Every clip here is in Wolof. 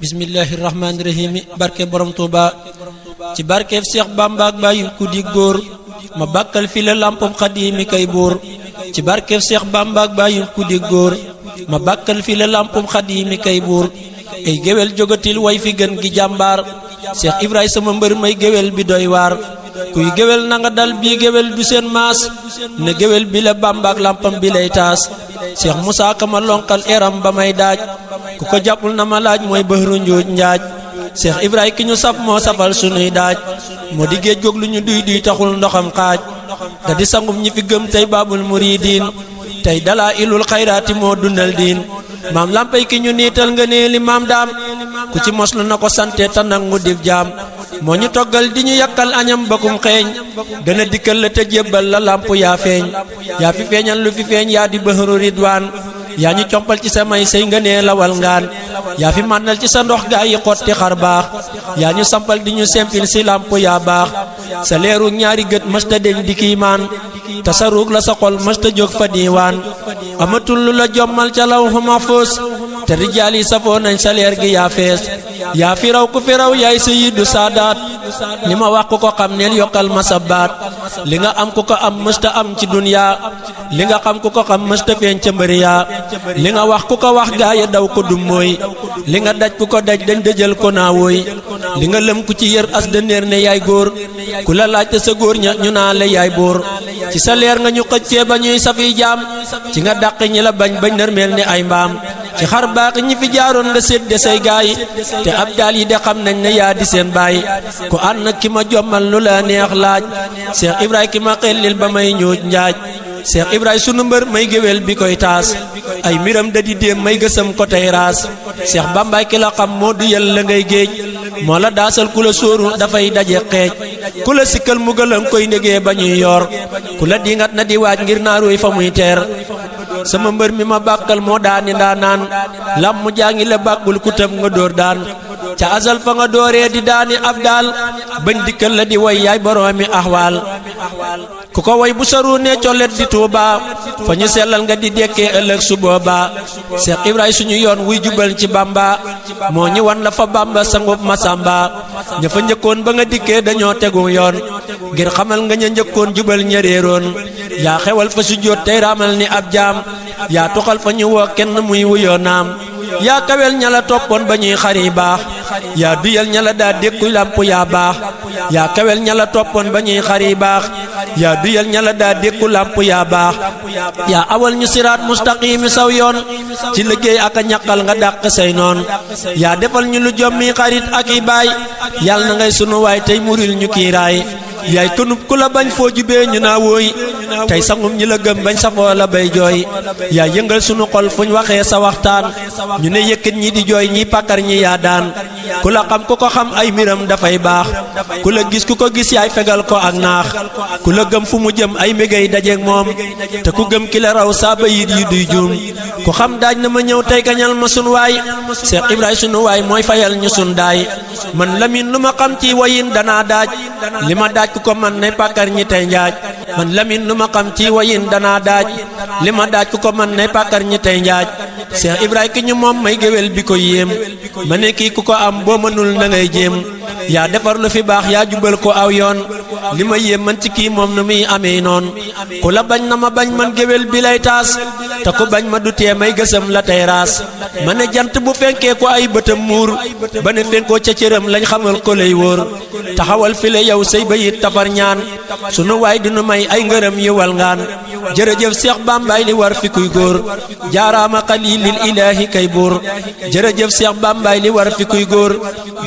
bismillahirrahmanirrahim barke borom Touba ci barkeef Cheikh Bamba ak bàyyil ku di góor ma bàkkal fi la lampum xadiimi kay buur ci barkeef Cheikh Bamba ak bàyyil ku di góor ma bàkkal fi la lampum xadiimi kay buur ay géwél jógatil way fi gën gi jàmbaar Cheikh Ibrahima sama mbër may géwél bi doy waar kuy géwél na nga dal bii géwél du seen maas ne géwél bi la Bamba ak lampam bi lay taas Cheikh Moussa Ka ma lonkal eram ba may daaj ku ko jàppul na ma laaj mooy bëhru njuuj njaaj Cheikh Ibrahima ki ñu saf moo safal sunuy daaj moo di géej goog lu ñu duy duy taxul ndoxam xaaj da di sangum ñi fi gëm tey baabul muridiin tey dalaa ilul xayraati moo dundal diin maam lampay ki ñu niital nga nee li maam daam ku ci moslu na ko sante ta nangu dif jaam moo ñu toggal di ñu yakkal añam bakum xeeñ dana dikkal la te jébbal la lamp yaa feeñ yaa fi feeñal lu fi feeñ yaa di bëhru ridwaan yaa ñu compal ci sa may say nga nee lawal ngaan yaa fi mànnal ci sa ndox gaa yi xotti xar baax yaa ñu sampal di ñu sempil si lamp yaa baax sa leeru ñaari gët mësta deñ di kiimaan te sa ruug la sa xol mësta jóg fa diiwaan amatul lu la jommal ca lawhu mahfuus te rijaal yi safoo nañ sa leer gi yaa fees yaa fi raw ku fi raw yaay sayyidu saadaat li ma wax ku ko xam neel yokkal ma sa baat li nga am ku ko am mësta am ci duniyaa li nga xam ku ko xam mësta feeñ ca mbëriyaa li nga wax ku ko wax gaaya daw ko dum mooy li nga daj ku ko daj dañ dëjël ko naa wooy li nga lëm ku ci yër as dëneer ne yaay góor ku la laajte sa góor ña ñu naa la yaay boor ci sa leer nga ñu xëccee ba ñuy safi jaam ci nga dàq ñi la bañ bañ nërmeel ne ay mbaam ci xar baax ñi fi jaaroon nga sédde say gaay te ab daal yi de xam nañ ne yaa di seen baay ku ànd ki ma jommal lu la neex laaj Cheikh Ibrahima ki ma xellil ba may ñuuj njaaj Cheikh Ibrahima sunu mbër may géwél bi koy taas ay miram da di déem may gësam ko tey raas Cheikh Bambaay ki la xam moo du yel la ngay géej moo la daasal ku la sóoru dafay daje xeej ku la sikkal mu gëlam koy ndégee ba ñuy yor ku la dingat na di waaj ngir naaruy fa muy teer sama mbër mi ma bàkkal moo daani ndaa naan lam mu jàngi la bàkkul ku tëb nga dóor daan ca asal fa nga dooree di daani ab daal bañ dikkal la di way yaay boroomi axwaal ku ko way bu saru ne collet di Tuuba fa ñu sellal nga di dekkee ëllëg su boobaa Cheikh Ibrahima suñu yoon wuy jubal ci Bamba moo ñu wan la fa Bamba sangub Masamba ña fa njëkkoon ba nga dikkee dañoo tegu yoon ngir xamal nga ña njëkkoon jubal ña réeroon yaa xewal fa su jóot tey raamal ni ab jaam yaa tuxal fa ñu woo kenn muy wuyoo naam yaa kawel ña la toppoon ba ñuy xari baax yaa duyal ña la daa dékku lamp yaa baax yaa kawel ña la toppoon ba ñuy xari baax yaa duyal ña la daa dékku lamp yaa baax yaa awal ñu siraat mustaqiimi saw yoon ci liggéey ak a ñaqal nga dàq say noon yaa defal ñu lu jommi xarit ak i baay yàlla na ngay sunu waay tey muril ñu kiiraay yaay kënub ku la bañ foo jubee ñu naa wooy tey sangum ñi la gëm bañ safoo la bay jooy yaa yëngal sunu xol fuñ waxee sa waxtaan ñu ne yëkkit ñi di jooy ñi pàkkar ñi yaa daan ku la xam ku ko xam ay miram dafay baax ku la gis ku ko gis yaay fegal ko ak naax ku la gëm fu mu jëm ay mbégay dajeek moom te ku gëm ki la raw saa bayit yi duy juum ku xam daaj na ma ñëw tey gañal ma sun waay Cheikh Ibrahima sunu waay mooy fayal ñu sun daay man Lamin lu ma xam ci wayin danaa daaj li ma daaj ku ko man ne pàkkar ñi tey njaaj man Lamin lu ma xam ci wayin danaa daaj li ma daaj ku ko man ne pàkkar ñi tey njaaj Cheikh Ibrahima ki ñu moom may géwél bi ko yéem ma ne kii ku ko am boo mënul na ngay jéem yaa defar lu fi baax yaa jubal ko aw yoon li ma yéem man ci kii moom nu muy amee noon ku la bañ na ma bañ man géwél bi lay taas te ku bañ ma du tee may gësam la tey raas ma ne jant bu fenkee ko ay bëtam muur ba ne fenkoo ca cëram lañ xamal ko lay wóor taxawal fi la yow say bayit tafar ñaan sunu waay dinu may ay ngërëm yi wal ngaan jërëjëf Cheikh Bambaay li war fi kuy góor jaaraama xalilil ilaahi kay buur jërëjëf Cheikh Bambaay li war fi kuy góor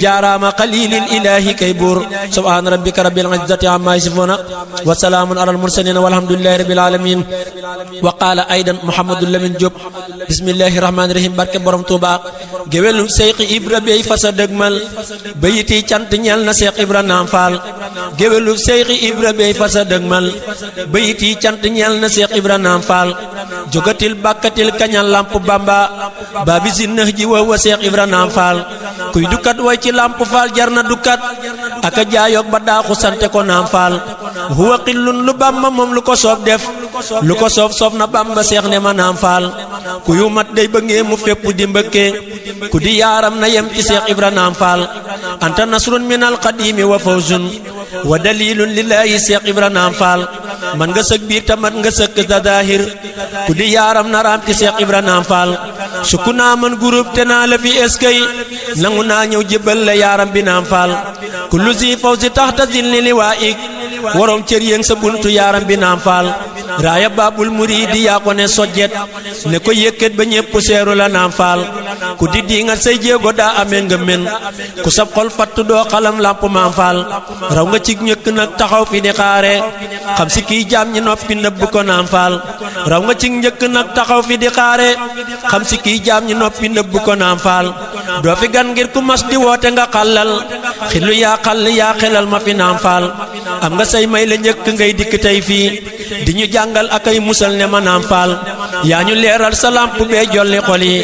jaaraama xalilil ilaahi kay buur subhaana rabbika rabbil izzati amma yasifuuna wa salaamun alal mursaliin walhamdulillahi rabbil aalamiin wa qaala aydan Mouhamadou Lamine Diop bismillahi rahmaani rahim barke borom Touba géwélu Cheikh Ibra bey fasa dëgmal bayiti cant ñeel na Cheikh Ibra Naam Faal géwélu Cheikh Ibra bey fasa dëgmal bayiti cant ñeel na Cheikh Ibra Naam Faal jógatil bàkkatil kañal lamp Bamba baabi si nëx ji wa Cheikh Ibra Naam Faal kuy dukkat way ci lamp Faal jar na dukkat aka jaayoog ba daaxu sante ko naam faal huwa qillun lu Bamba moom lu ko soob def lu ko soob na Bamba seex ne ma naam faal ku yu mat day bëggee mu fépp di mbëkkee ku di yaaram na yem ci seex ibra naam faal anta nasrun min alqadimi wa fawzun wa dalilun lillahi seex ibra naam faal man nga sëg biir tamat nga sëkk da daahir ku di yaaram na raam ci seex ibra naam faal sukku naa man groupe te naa la fi eskay nangu naa ñëw jébbal la yaaram bi naam faal kullu zi fawzi taxta zilli liwaa'ik waroom cër yéeng sa buntu yaaram bi naam faal raaya baabul muriidi yaa ko ne sojjet ne ko yëkkat ba ñépp seeru la naam faal ku di nga say jéego daa amee nga men ku sab xol fatt doo xalam lamp maam faal raw nga ci ñëkk nag taxaw fi di xaare xam si kii jaam ñi noppi nëbb ko naam faal raw nga ci njëkk nag taxaw fi di xaare xam si kii jaam ñi noppi nëbb ko naam faal doo fi gan ngir ku mas di woote nga xallal xillu yaa xall yaa xelal ma fi naam faal am nga say may la njëkk ngay dikk tey fii di ñu jàngal ak ay musal ne ma naam faal yaa ñu leeral sa lamp bee jolli xol yi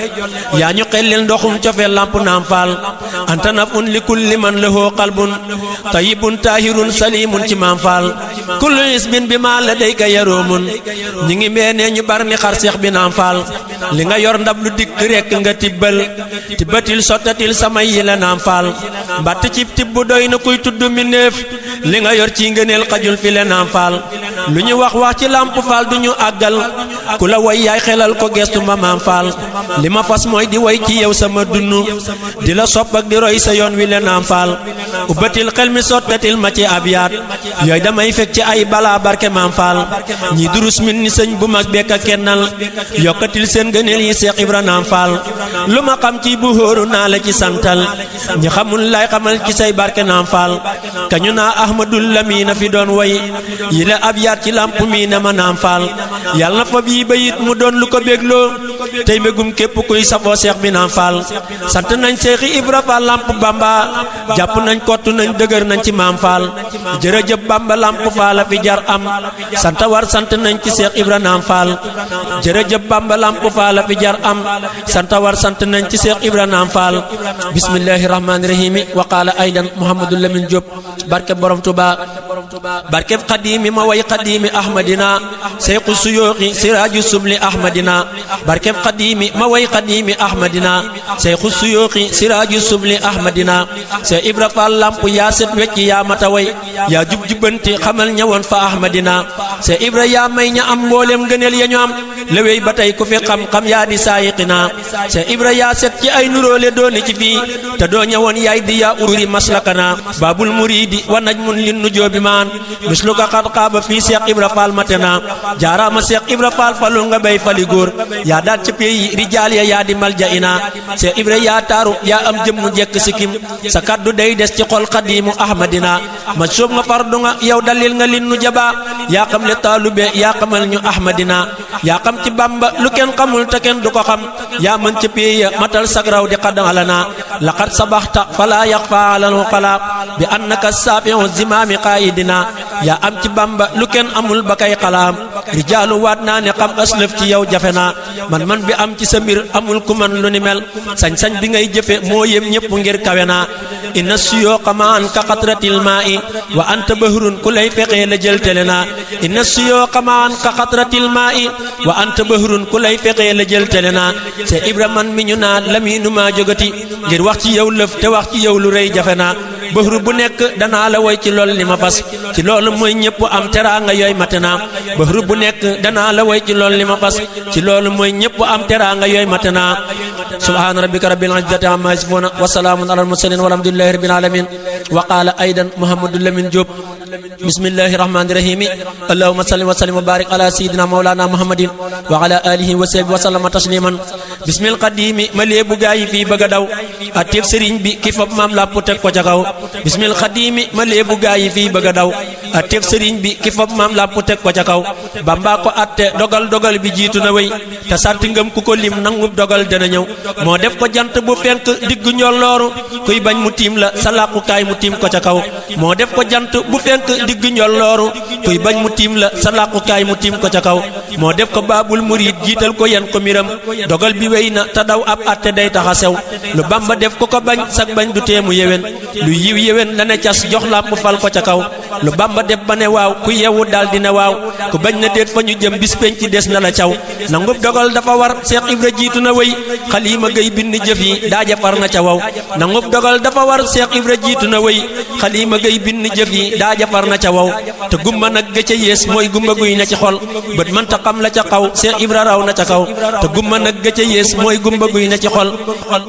yaa ñu xellil ndoxum cofe lamp naam faal anta nafun li kulli man lahu qalbun tayyibun tahirun salimun ci maam faal kullu isbin bi ma la dayka yaroomun ñi ngi meenee ñu bar ni xar seex bi naam faal li nga yor ndab lu dikk rekk nga tibbatil sottatil samay yi la naam faal mbatt cib tibb doy na kuy tudd mi néef li nga yor ci ngëneel xajul fi le naam faal lu ñu wax ci lamp faal du ñu àggal ku la way yaay xelal ko gestu ma maam faal li ma fas mooy di way ci yow sama dunnu di la sopp ak di roy sa yoon wi le naam faal ubbatil xel mi sottatil ma ci abyaat yooyu damay fekk ci ay balaa barke maam faal ñi durus min ni sëñ bu mag bekk a kennal yokkatil seen ngëneel yi seex ibra naam faal lu ma xam ci bu hóoru naa la ci santal ñi xamul lay xamal ci say barke naam faal kañu naa ahmadul lamina fi doon way yi la abyaat ci lamp mi ne ma naam faal yàlla na fa bii bayit mu doon lu ko bégloo tey mbégum képp kuy safoo seex bi naam faal sant nañ seexi ibra faal lamp bamba jàpp nañ kottu nañ dëgër nañ ci maam faal jërëjëf bamba lamp faal a fi jar am sant war sant nañ ci seex ibra naam faal jërëjëf bamba lamp faal a fi jar am sant war sant nañ ci seex ibra naam faal bismillahi rahmani rahimi wa qaala aydan muhammadul lamin Jóob barke borom tuba barke xadimi ma way xadimi ahmadina seyxu suyooxi siraaju subli ahmadina barke xadimi ma way xadimi ahmadina seyxu suyooxi siraaju subli ahmadina Seex Ibra Faal lamp yaa set wecc yaa mata way yaa jub-jubanti xamal ñëwoon fa ahmadina Seex Ibra yaa may ña am mboolem gëneel ya ñu am lewey ba tey ku fi xam-xam yaa di saayiqina Seex Ibra yaa set ci ay nuróole dooni ci fii te doo ñëwoon yaay di yaa ururi maslakana baabul muridi wa najmun lin nujoobi maan misluka xat xaaba fii Seex Ibra Faal matena jaaraama Seex Ibra Faal falul nga bay fali góor yaa daal ci pays rijaal ya yaa di malja ina Seex Ibra yaa taaru yaa am jëmmu jekk sikim sa kaddu day des ci xol xadimu ahmadina ma soob nga fardu nga yow dalil nga lin nu jaba yaa xam le taalube yaa xamal ñu ahmadina yaa xam ci bamba lu kenn xamul te kenn du ko xam yaa mën ci pays matal sagraw di xadalana laqad sabaxta fala yaxfa alal uqala bi annaka saafiu zimaami qaayidina yaa am ci bamba lu kenn amul ba kay xalaam rijaalu waat naa ne xam aslëf ci yow jafe naa man bi am ci sa mbir amul ku man lu ni mel sañ-sañ bi ngay jëfe moo yem ñépp ngir kawe naa inna suyooqa maan ka xatratil maa'i wa anta bahrun ku lay fexee la jël tele naa inna suyooqa maan ka xatratil maa'i wa anta bahrun ku lay fexee la jël tele naa Seex Ibra man mi ñu naa lamiinu maa jógati ngir wax ci yow lëf te wax ci yow lu rëy jafe naa bëhru bu nekk danaa la woy ci lool li ma fas ci loolu mooy ñëpp am teraanga yooy matena bëhru bu nekk danaa la woy ci lool li ma fas ci loolu mooy ñëpp am teraanga yooy matena subhaana rabbika rabbil izzati amma yasifuuna wa salaamun alal mursaliin walhamdulillahi rabbil alamin wa qaala aydan muhammadul lamin Jóob bismillahi rahmani rahimi allahumma salli wa sallim wa barik ala sayyidina mawlana muhammadin wa ala alihi wa sahbihi wa sallama tasliman bismil qadimi ma léebu gaayi fii bëgg a daw atib sëriñ bi ki fab maam làpp teg ko ca kaw bismil xadimi ma léebu gaayi fii bëgg a daw atib sëriñ bi ki fab maam làpp teg ko ca kaw bamba ko atte dogal bi jiitu na wéy te sant ngëm ku ko lim nangub dogal dana ñëw moo def ko jant bu fenk diggu njolooru kuy bañ mu tiim la sa làqukaay mu tiim ko ca kaw moo def ko jant bu fenk diggu njolooru kuy bañ mu tiim la sa làqukaay mu tiim ko ca kaw moo def ko baabul murid jiital ko yan ko miram dogal bi wéy na te daw ab atte day taxa sew lu Bamba def ko ko bañ sag bañ du teemu yéwén lu yiw yéwén la ne cas jox làmp fal ko ca kaw lu Bamba def ba ne waaw ku yewu daal di ne waaw ku bañ na déet fa ñu jëm bis penc ci des na la caw nangub dogal dafa war Seex Ibra jiitu na wéy xaliima gay bind jëf yi daa jafar na ca waw nangub dogal dafa war Seex Ibra jiitu na wéy xaliima gay bind jëf yi daa jafar na ca waw te gumba nag ga ca yées mooy gumba guy na ci xol bët mënta xam la ca xaw Seex Ibra raw na ca kaw te gumba nag ga ca yées mooy gumba guy na ci xol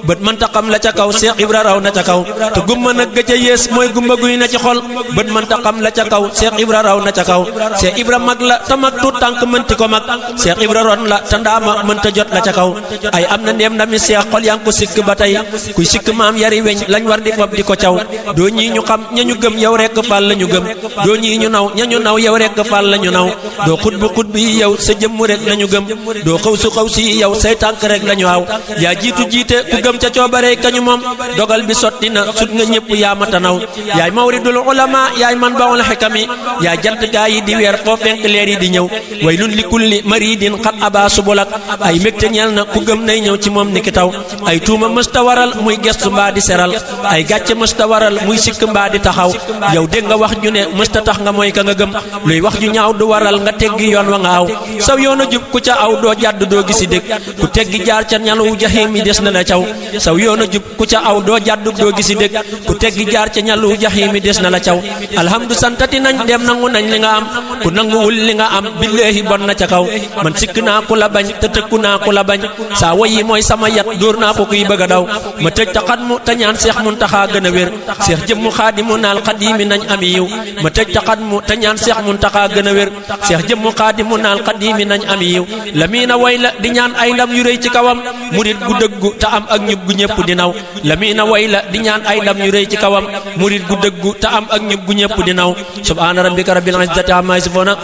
bët mënta xam la ca kaw Seex Ibra raw na ca kaw te gumba nag ga ca yées mooy gumba guy na ci xol bët mënta xam la ca kaw Seex Ibra raw na ca kaw Seex Ibra mag la te mag tuut tànk mënti ko mag Seex Ibra ron la te ndaama mënta jot la ca kaw ay am na ndéem ndami seex xol yaa ngi ko sikk ba tey kuy sikk maam yari weñ lañ war di fab di ko caw doo ñii ñu xam ña ñu gëm yow rekk fal la ñu gëm doo ñii ñu naw ña ñu naw yow rekk fal la ñu naw doo xutbu yi yow sa jëmm rek la ñu gëm doo xaw si yi yow say tànk rek la ñu waaw yaa jiitu jiite ku gëm ca coobare kañu moom dogal bi sotti na sut nga ñëpp yaa mata naw yaay mawridul ulama yaay man bawul xikami yaa jant gaa yi di weer foo fenk leer yi di ñëw waylun li kulli maridin xat aba subulak ay mbégte ñeel na ku gëm nay ñëw ci moom niki taw ay tuuma mësta waral muy gestu mbaa di seral ay gàcce mësta waral muy sikk mbaa di taxaw yow dégg nga wax ju ne mësta tax nga mooy ka nga gëm luy wax ju ñaaw du waral nga teggi yoon wa nga aw saw yoon a jub ku ca aw doo jàdd doo gisi dëgg ku teggi jaar ca ñalu jaxiim yi des na la caw saw yoon a jub ku ca aw doo jàdd doo gisi dëgg ku teggi jaar ca ñalu jaxiim yi des na la caw alhamdu santati nañ dem nangu nañ li nga am ku nanguwul li nga am billaahi bon na ca kaw man sikk naa ku la bañ te tëkku naa ku la bañ saa wayi mooy sama yat dóor naa ko kuy bëgg a daw ma tëj ta xat mu te ñaan Seex Muntaxa gën a wér Seex jëmmu xaadimu naal xadiimi nañ ami yiw ma tëj ta xat mu te ñaan Seex Muntaxa gën a wér Seex jëmmu xaadimu naal xadiimi nañ ami yiw la miina way la di ñaan ay ndam yu rëy ci kawam murit gu dëggu te am ak ñub gu ñëpp di naw la miina way la di ñaan ay ndam yu rëy ci kawam murit gu dëggu te am ak ñub gu ñëpp di naw subhaana rabbika rabbil izzati amma yasifuuna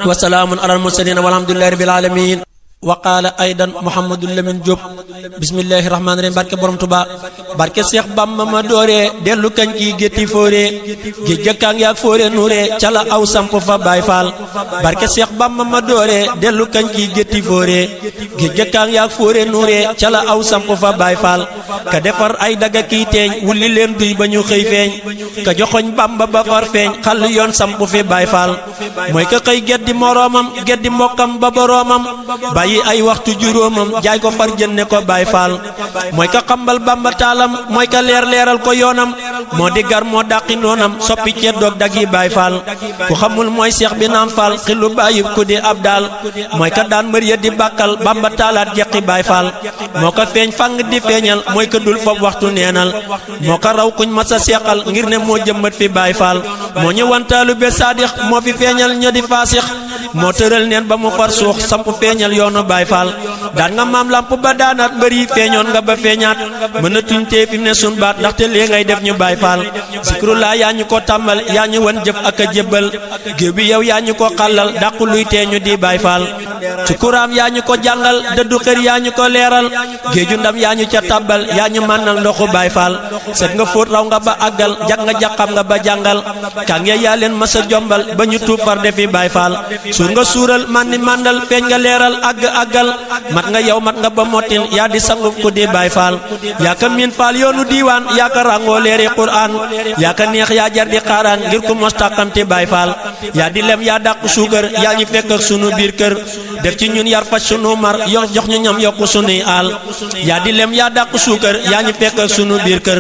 wa salaamun alal mursaliin walhamdulillahi rabbil aalamiin waqaala aydan Mouhamadou Lamine Diop bismillahi rahmaani rahim barke borom Tuba barke Seex Bamba ma dooree dellu kañ kii gétti fooree géej jëkkaang yaag fooree nuuree cala aw samp fa Baay Faal barke Seex Bamba ma dooree dellu kañ kii gétti fooree géej jëkkaang yaag fooree nuuree cala aw samp fa Baay Faal ka defar ay daga kii teeñ wulli leen duy ba ñu xëy feeñ ka joxoñ Bamba ba far feeñ xall yoon samp fi Baay Faal mooy ka xëy geddi moroomam geddi mbokkam ba boroomam yi ay waxtu juróomam jaay ko far jënne ko Baay Faal mooy ka xambal Bamba taalam mooy ka leeral ko yoonam moo di gar moo dàqi noonam soppi ceddoog dagi Baay Faal ku xamul mooy Seex bi naam Faal xillu bàyyib ku di ab daal mooy ka daan mbër ya di bàkkal Bamba taalaat jeqi Baay Faal moo ko feeñ fang di feeñal mooy ka dul fob waxtu neenal moo ko raw kuñ masa seexal ngir ne moo jëmbat fi Baay Faal moo ñëwan taalube saadix moo fi feeñal ña di faasix moo tëral neen ba mu far suux samp feeñal yoonu Baay Faal daan nga maam lamp ba daanaat mbëri feeñoon nga ba feeñaat mën a tuñ tee fi mu ne sun baat ndaxte lee ngay def ñu Baay Faal zikrullah yaa ñu ko tàmmal yaa ñu wan jëf ak a jébbal géew bi yow yaa ñu ko xàllal dàqu luy tee ñu di Baay Faal ci kuraam yaa ñu ko jàngal dëddu xër yaa ñu ko leeral géeju ndam yaa ñu ca tàbbal yaa ñu mànnal ndoxu Baay Faal set nga fóot raw nga ba àggal jag nga jàqam nga ba jàngal kàng ya yaa leen masa jombal ba ñu tuub far defi Baay Faal suur nga suural mànni màndal feeñ nga leeral àggal mat nga yow mat nga ba mottil yaa di sanguf ku di Baay Faal yaa ka miin Faal yoonu diiwaan yaa ka ràngoo leeri Qur'aan yaa ka neex yaa jar di xaaraan ngir ku mos tàkkamti Baay Faal yaa di lem yaa dàq suukar yaa ñu fekk ak sunu biir kër def ci ñun yar faj sunu mar jox ñu ñam yokku sunuy aal yaa di lem yaa dàq suukar yaa ñu fekk ak sunu biir kër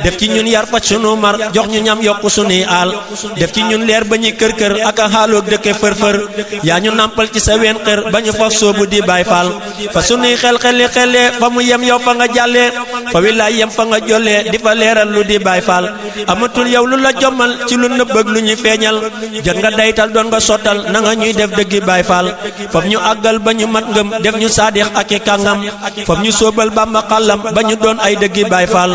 def ci ñun yar faj sunu mar jox ñu ñam yokku sunuy aal def ci ñun leer ba ñuy kër ak a xaaloog dëkke fër yaa ñu nampal ci sa ween xër ba ñu faf soobu di Baay Faal fa sunuy xel-xeli xellee fa mu yem yow fa nga jàllee fa wilaay yem fa nga jollee di fa leeral lu di Baay Faal amatul yow lu la jommal ci lu nëbb ak lu ñu feeñal jot nga daytal doon nga sottal na nga ñuy def dëggi Baay Faal faf ñu àggal ba ñu mat ngëm def ñu saadix ak i kàngam faf ñu sóobal Bàmba xàllam ba ñu doon ay dëggi Baay Faal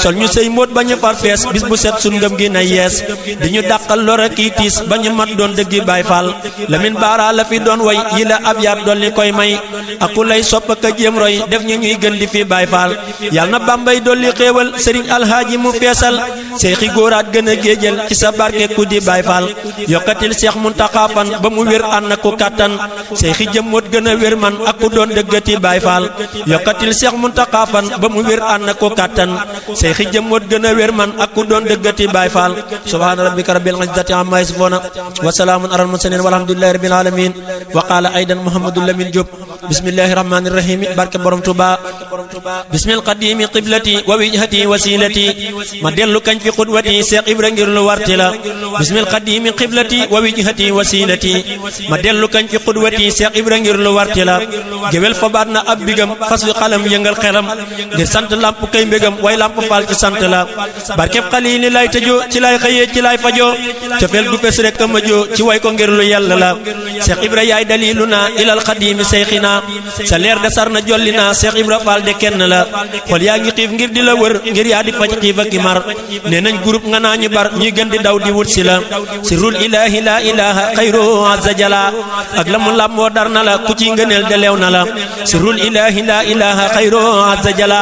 sol ñu sëy mbóot ba ñu far fees bis bu set sun ngëm gi na yees di ñu dàqal lor ak i tiis ba ñu mat doon dëggi Baay Faal Lamin Baara la fi doon way yi la ab yaat dolli koy may may ak ku lay sopp ka jéem roy def ñu ñuy gën di fi Baay Faal yal na Bambay dolli xéewal sëriñ alhaaji mu feesal seexi góoraat gën a géejal ci sa barke ku di Baay Faal yokkatil Seex Muntaxa fan ba mu wér ànd ak ku kàttan seexi jëmmoot gën a wér man ak ku doon dëggati Baay Faal yokkatil Seex Muntaxa fan ba mu wér ànd ak ku kàttan seexi jëmmoot gën a wér man ak ku doon dëggati Baay Faal subhaana rabbika rabbil izzati amma yasifuuna wa salaamun alal mursaliin walhamdulillahi rabbil aalamiin wa qaala aydan Muhammadul Lamin Jóob bismillahi rahmaani rahiim barke borom Tuuba bismil qadiimi qiblati wa wijhati wasilati ma dellu kañ fi xudwati Seex Ibra ngir lu warti la bismil qadiimi qiblati wa wijhati wasilati ma dellu kañ fi xudwati Seex Ibra ngir lu warti la géwél fobaat na ab bigam fas wi xalam yëngal xelam ngir sant lamp kay mbégam way lamp faal ci sant la barkeb xaliili lay tëjoo ci lay xëyee ci lay fajoo cofeel gu fes rek ma joo ci way ko ngir lu yàlla la Seex Ibra yaay dalilu na ilal xadiimi seyxina sa leer de sar na jolli na Seex Ibra Faal de kenn la xol yaa ngi xiif ngir di la wër ngir yaa di faj xiif ak mar nee nañ groupe nga naa ñu bar ñuy gën di daw di wut si la sirrul ilaahi laa ilaaha xayru azza jala ak la mu làmboo dar na la ku ci ngëneel de leew na la sirrul ilaahi laa ilaaha xayru azza jala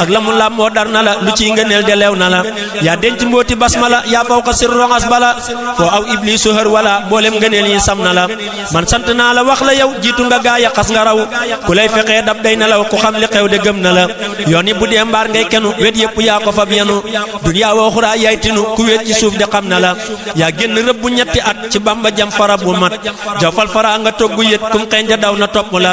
ak la mu làmboo dar na la lu ci ngëneel de leew na la yaa denc mbooti basmala yaa faw ko sirru ngas bala foo aw iblisu hër wala mboolem ngëneel yi sam na la man sant naa la wax la yow jiitu nga gaa ya xas nga raw ku lay fexee dab day na law ku xam li xew de gëm na la yoon yi bu dee mbaar ngay kenu wet yëpp yaa ko fab yenu duniyaa woo xuraa yaay tinu ku wet ci suuf de xam na la yaa génn rëbb ñetti at ci Bamba jam fara bu mat jawfal fara nga toggu yët kum xeeñ ja daw na topp la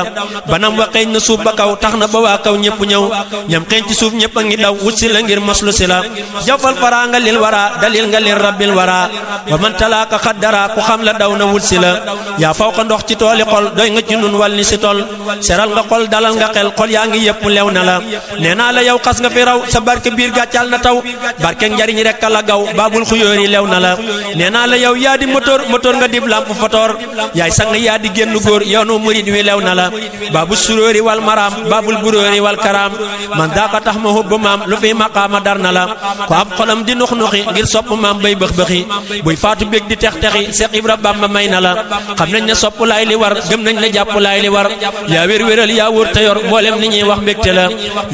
banam wa xeeñ na suuf ba kaw tax na ba waa kaw ñëpp ñëw ñam xeeñ ci suuf ñëpp a ngi daw wut si la ngir moslu si la jawfal fara nga lil wara dalil nga lil rabbil wara wa man talaaka xaddara ku xam la daw na wut si la yaa faw ko ndox ci tooli xol doy nga ci nun wal ni si tol seral nga xol dalal nga xel xol yaa ngi yëpp lew na la nee naa la yow xas nga fi raw sa barke biir gàccal na taw barke njariñ rek la gaw baabul xuyóor yi lew na la nee naa la yow yaa di moteur nga dib lamp fotoor yaay sang yaa di génn góor yoonu murid wi lew na la baabu suróori wal maraam baabul buróori wal karaam man daaka tax ma hubbu maam lu fi maqaama dar na la ko ab xolam di nux nuxi ngir sopp maam bay bëx bëxi buy faatu bég di tex texi Seex Ibra Bamba may na la xam nañ ne sopp laay li war gëm nañ ne jàpp laay li war yaa wér wéral yaa wóor te yor mboolem ni ñuy wax mbégte la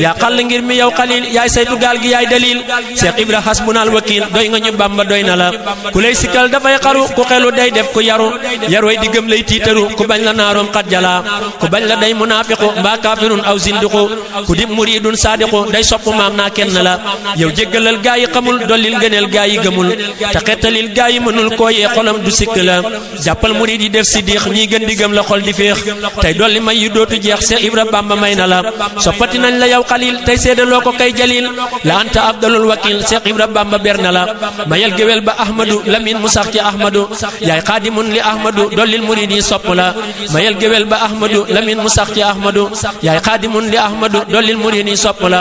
yaa xàll ngir mi yow xalil yaay saytu gaal gi yaay dalil Seex Ibra hasbunal wakil doy nga ñu Bamba doy na la ku lay sikkal dafay xaru ku xelu day def ku yaru yaroy di gëm lay tiitaru ku bañ la naaroom xat jala ku bañ la day munaafiqu mbaa kaafirun aw zindiqu ku dib muridun saadiqu day sopp maam naa kenn la yow jéggalal gaa yi xamul dollil ngëneel gaa yi gëmul te xettalil gaa yi mënul kooyee xolam du sikk la jàppal murid yi def si diix ñiy gën di gëm la xol di féex tey dolli may yu dootu jeex Seex Ibra Bamba may na la soppati nañ la yow xalil tey seedaloo ko kay jalil la anta abdalul wakil Seex Ibra Bamba ber na la mayal géwél ba ahmadu lamin mu sax ci ahmadu yaay xaadimun li ahmadu dollil murid yi sopp la mayal géwél ba ahmadu lamin mu sax ci ahmadu yaay xaadimun li ahmadu dollil murid yi sopp la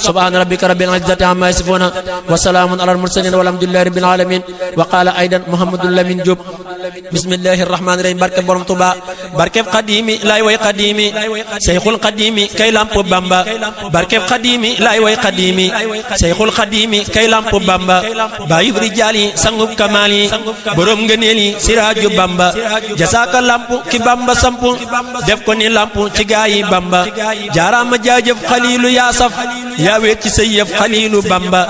subhaana rabbika rabbil izzati amma yasifuuna wa salaamun alal mursaliin walhamdulillahi rabbil alamin wa qaala aydan Muhammadul Lamin Jóob bismillahi rahmaani rahim barke borom Tuuba barkeb xadiimi lay way xadiimi seyxul xadiimi kay lamp Bamba barkeb xadiimi lay way xadiimi seyxul xadiimi kay lamp Bamba baayub rijaal yi sangub kamaal yi borom ngëneel yi siraaju Bamba jasaaka lamp ki Bamba samp def ko ni lamp ci gaa yi Bamba jaaraama jaajëf xaliilu yaa saf yaa weet ci say yëf xaliilu Bamba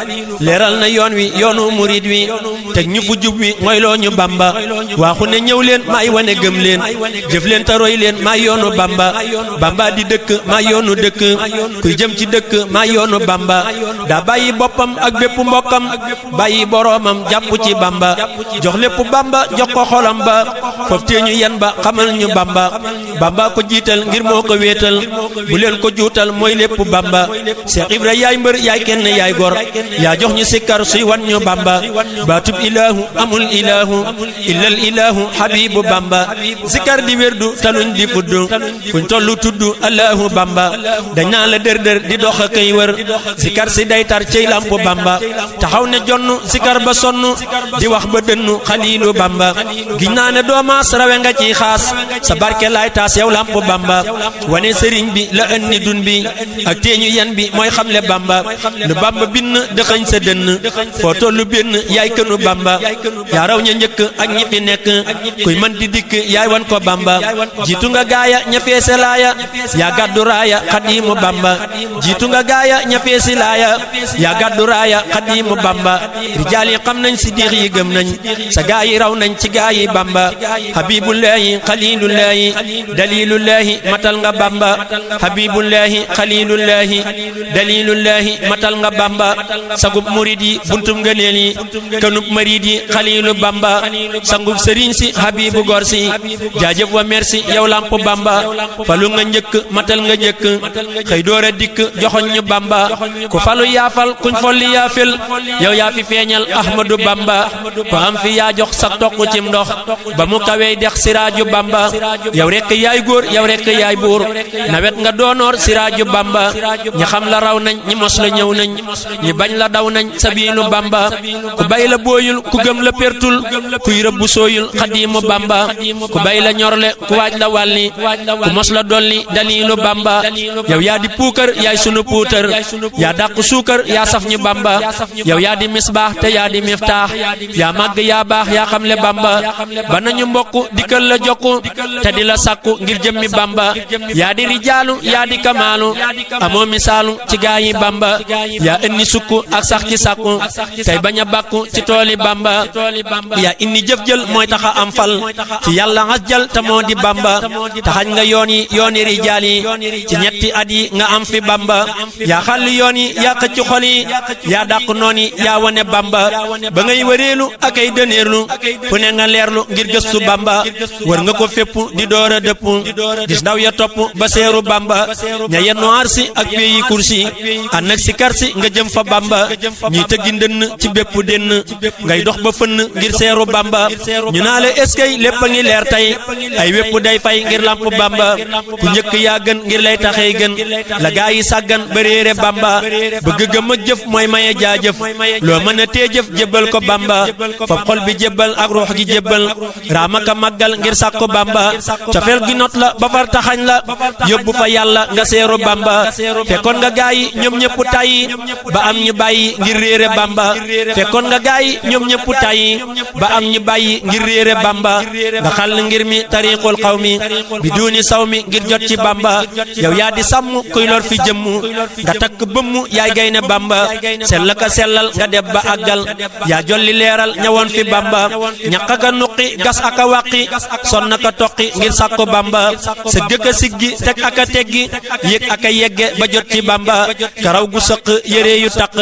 leeral na yoon wi yoonu murid wi teg ñu fu jub wi mooy loo ñu Bamba waaxu ne ñëw leen maay wane gëm leen jëf leen taroy leen maay yoonu Bamba Bamba di dëkk maay yoonu dëkk kuy jëm ci dëkk maay yoonu Bamba daa bàyyi boppam ak bépp mbokkam bàyyi boroomam jàpp ci Bamba jox lépp Bamba jox ko xolam ba foofu tee ñu yen ba xamal ñu Bamba Bamba ko jiital ngir moo ko wéetal bu leen ko juutal mooy lépp Bamba Seex Ibra yaay mbër yaay kenn yaay gor yaa jox ñu sikkar suy wan ñu Bamba baatub ilaahu amul ilaahu illal ilaahu habibu Bamba sikkar di wérdu taluñ di fuddu fuñ tollu tudd allahu Bamba dañ naa la dër dër di dox kay wër sikkar si day tar cey lamp Bamba taxaw ne jonn sikkar ba sonn di wax ba dënnu xaliilu Bamba giñ naa ne doomaas rawe nga ciy xaas sa barke laay taas yow lamp Bamba wane sëriñ bi la ënni dun bi ak teeñu yen bi mooy xam xamle bamba lu bamba bind dëxëñ sa dënn foo tollu benn yaay kënu bamba yaa raw ña njëkk ak ñi fi nekk kuy mën di dikk yaay wan ko bamba jiitu nga gaaya ña feese laaya yaa gàddu raaya xadiimu bamba jiitu nga gaaya ña feesi laaya yaa gàddu raaya xadiimu bamba rijaal yi xam nañ si diix yi gëm nañ sa gaa yi raw nañ ci gaa yi bamba habibullahi xalilullahi dalilullahi matal nga bamba habibullahi xalilullahi dalilullahi matal nga bamba sagub murid yi buntum ngëneel yi kanub marid yi xalilu bamba sangub sëriñ si habibu gor si jaajëf wa merci yow lamp bamba falu nga njëkk matal nga njëkk xëy door a dikk joxoñ ñu bamba ku falu yaafal kuñ folli yaafel yow yaa fi feeñal ahmadu bamba ko am fi yaa jox sa toq cim ndox ba mu kawey dex siraaju bamba yow rekk yaay góor yow rekk yaay buur nawet nga doonoor siraaju bamba ñi xam la raw nañ ñi mos la ñëw nañ ñi bañ la daw nañ sabiilu bamba ku bay la booyul ku gëm la pertul kuy rëbbu sooyul xadiimu bamba ku bay la ñorle ku waaj la wàlli ku mos la dolli daliilu bamba yow yaa di puukar yaay sunu puutar yaa dàq suukar yaa saf ñu bamba yow yaa di misbaax te yaa di miftaax yaa màgg yaa baax yaa xamle bamba ba nañu mbokk dikkal la jokku te di la sàkku ngir jëmmi bamba yaa di rijaalu yaa di kamaalu amoo misaalu ci gaa yi bamba yaa indi sukku ak sax ci sàkku tey bañ a bàkku ci tooli bamba yaa indi jëf jël mooy taxa am fal ci yàlla xas jël te moo di bamba taxañ nga yooni rijaal yi ci ñetti at yi nga am fi bamba yaa xàll yoon yi yaa xëcc xol yi yaa dàq noon yi yaa wane bamba ba ngay wëreelu ak ay dëneerlu fu ne nga leerlu ngir gëstu bamba wër nga ko fépp di door a dëpp gis daw ya topp ba seeru bamba ña yennu arsi ak peyi kursi ànd ak si karsi nga jëm fa bamba ñuy tëggi ndënn ci bépp dénn ngay dox ba fënn ngir seeru bamba ñu naa la eskay lépp a ngi leer tey ay wépp day fay ngir lamp bamba ku njëkk yaa gën ngir lay taxee gën la gaa yi sàggan ba réere bamba bëgg gëm ak jëf mooy maye jaajëf loo mën a tee jëf jébbal ko bamba fab xol bi jébbal ak ruux gi jébbal raamaka màggal ngir sàkku bamba cofeel gi not la ba far taxañ la yóbbu fa yàlla nga seeru bamba fekkoon nga gaa yi ñoom ñëpp tàyyi ba am ñu bàyyi ngir réere bamba fekkoon nga gaa yi ñoom ñëpp tàyyi ba am ñu bàyyi ngir réere bamba nga xàll ngir mi tariqul xaw mi bi duuni saw mi ngir jot ci bamba yow yaa di sàmm kuy lor fi jëmm nga takk bëmm yaay gayne bamba sell ka sellal nga deb ba àggal yaa jolli leeral ñawoon fi bamba ñaq aka nuqi gas aka wàqi sonn ka toqi ngir sàkku bamba sa gëkk a siggi teg aka teggi yéeg aka yegge ba jot ci bamba karaw gu sëq yére yu taq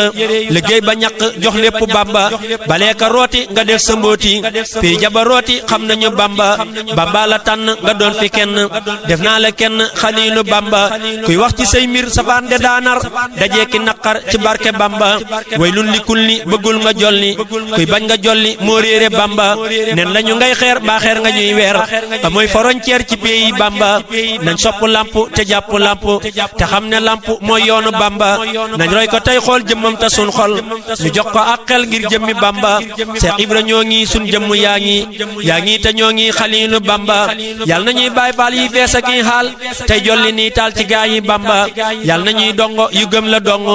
liggéey ba ñaq jox lépp bamba balee ka rooti nga def sa mbóoti pii jaba rooti xam nañu bamba bamba la tànn nga doon fi kenn def naa la kenn xaliilu bamba kuy wax ci say mbir safaan de daanar dajeeki naqar ci barke bamba waylun li kulli bëggul nga jolli kuy bañ nga jolli moo réere bamba nen lañu ngay xeer baa xeer nga ñuy weer amooy frontière ci pays bamba nañ sopp lamp te jàpp lamp te xam ne lamp mooy yoonu bamba nañ roy ko tey xool jëmmam te sun xol ñu jox ko ak xel ngir jëmmi bamba Seex Ibra ñoo ngi sun jëmm yaa ngi te ñoo ngi xaliilu bamba yal nañuy baay faal yi fees ak xaal tey jolli nii taal ci gaa yi bamba yal nañuy dongo yu gëm la dong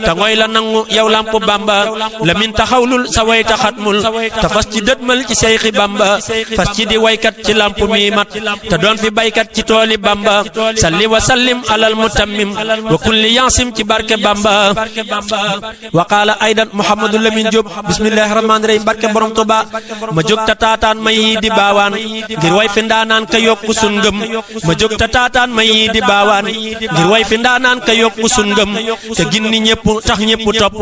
te ngoy la nangu yow lamp bamba la min taxawlul sa way taxatmul te fas ci dëtmal ci seyxi bamba fas ci di waykat ci lamp mi mat te doon fi baykat ci tooli bamba salli wa sallim alal mutammim wa kulli yansim ci barke bamba wa qaala aydan Muhammadu Lamin Jóob bismillahi rahmaani rahim barke borom Tuuba ma jóg ta taataan ma yi di baawaan ngir way fi ndaanaan ka yokku sun ngëm ma jóg ta taataan ma yi di baawaan ngir way fi ndaanaan ka yokku sun ngëm te ginni ñépp tax ñépp topp